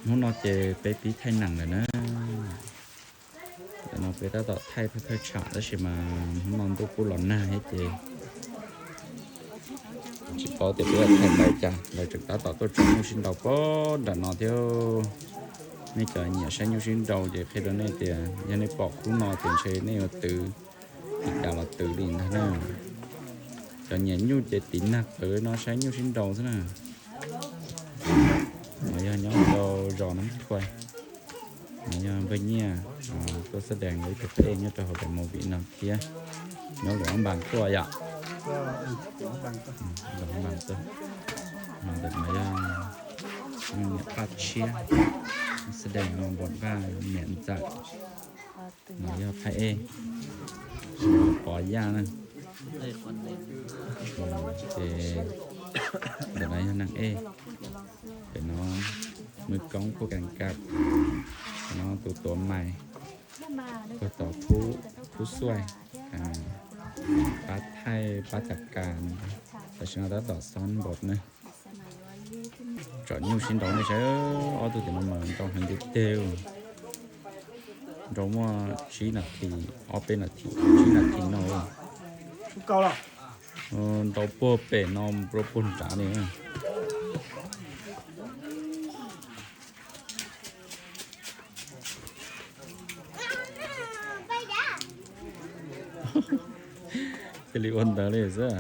Hnub no ces peb pib thaij nees lawm na. Ntawm no peb tab tom thaij thaj thawj tsham tab sis mas hnub no ntuj kuj los nag thiab ces tsis paub tias peb yuav thaij tau cas, lawv tseem tab tom tuaj tso nyuj sib nraus pem nram no thiab. Nej cov nyiam saib nyuj sib nraus ces qhia rau nej tias yog nej pom khub no ces ntshe nej yuav twv, tiv dav los twv li ntag na. Cov nyiam nyuj ces tiv nag qwv no saib nyuj sib nraus xwb na. No yog nyob rau zos Nab Thuais, no yog npawg Nyiaj tuaj xab dees ib tug phab ej nyob rau hauv daim movie no thiab. Nyob Luam Npas tuaj yom? Luam Npas tuaj. No ntawm no yog niam Paj Tshiab, xab dees no Npom Vaj niam ntxawm. No yog phab ej, Pov Yaj na. Ces ntawm no yog neeg ej, pem no mwj koob Phuj Kas Kas, no tus tuav mais, puag tod Phub Xuaij, pab thaij pab tas kas. Tam sim no tab tom xob npom na. Tsom nyuj sib nraus nej saib, ob tug tim no mas nraus heev tiag tiag. Nraus muaj tsib nas this, ob peb nas this, tsib nas this no. Nraus puag pem no mus rau puag nrad li. Cia li ua ntawd li xwb.